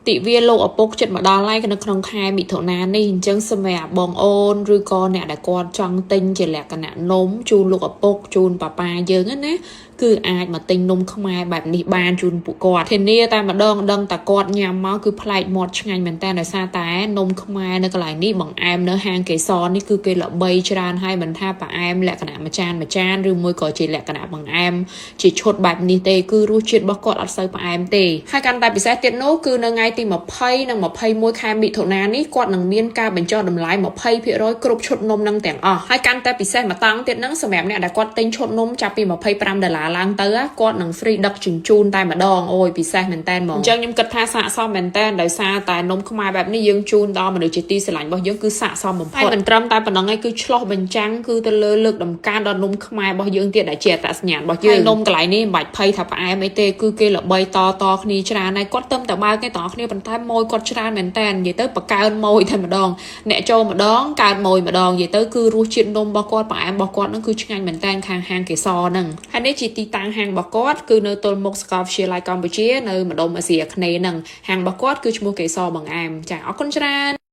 ទិវាលោកឪពុកចិត្តមកដល់ហើយនៅក្នុងខែមិថុនានេះអញ្ចឹងសម្រាប់បងអូនឬក៏អ្នកដែលគាត់ចង់ទិញជាលក្ខណៈនំជូនលោកឪពុកជូនប៉ាប៉ាយើងណាគឺអាចមកទិញនំខ្មែរបែបនេះបានជូនពួកគាត់ធានាតែម្ដងដឹងតែគាត់ញ៉ាំមកគឺប្លែកមាត់ឆ្ងាញ់មែនតើដោយសារតែនំខ្មែរនៅកន្លែងនេះបង្អែមនៅហាងកេសរនេះគឺគេល្បីច្រើនហើយមិនថាផ្អែមលក្ខណៈមួយចានមួយចានឬមួយក៏ជាលក្ខណៈបង្អែមជាឈុតបែបនេះទេគឺរសជាតិរបស់គាត់អត់សូវផ្អែមទេហើយកាន់តែពិសេសទៀតនោះគឺនៅថ្ងៃទី20និង21ខែមិថុនានេះគាត់នឹងមានការបញ្ចុះតម្លៃ20%គ្រប់ឈុតនំនឹងទាំងអស់ហើយកាន់តែពិសេសមួយតង់ទៀតហ្នឹងសម្រាប់អ្នកដែលគាត់ទិញឈុតនំចាប់ពី25ដុល្លារឡើងទៅគាត់នឹង free ដឹកជញ្ជូនតែម្ដងអូយពិសេសមែនតើហ្មងអញ្ចឹងខ្ញុំគិតថាស័ក្តិសមមែនតើដោយសារតែនំខ្មែរបែបនេះយើងជូនដល់មនុស្សជាទីស្រឡាញ់របស់យើងគឺស័ក្តិសមបំផុតហើយមិនត្រឹមតែប៉ុណ្ណឹងឯងគឺឆ្លោះបញ្ចាំងគឺទៅលើលើកដំកើងដល់នំខ្មែររបស់យើងទៀតដែលជាអត្តសញ្ញាណរបស់យើងហើយនំកន្លែងនេះមិនបាច់ភ័យថាផ្អែមអីទេគឺគេល្បីតតគ្នាច្រើនហើយគាត់ទៅតែបើកគេទាំងអស់គ្នាប៉ុន្តែម៉ួយគាត់ច្រើនមែនតើនិយាយទៅបកើនម៉ួយតែម្ដងអ្នកចូលម្ដងកើតម៉ួយម្ដងនិយាយទៅគឺរសជាតិនំរបស់គាត់ផ្អែមរបស់គាត់ហ្នឹងគឺឆ្ងាញ់មែនតើខាងហាងកេសរហ្នឹងហើយនេះជាទីតាំងហាងរបស់គាត់គឺនៅទល់មុខសាកលវិទ្យាល័យកម្ពុជានៅម្ដុំអាស៊ីអាគ្នេយ៍ហ្នឹងហាងរបស់គាត់គឺឈ្មោះកេសរបង្អែមចាអរគុណច្រើន។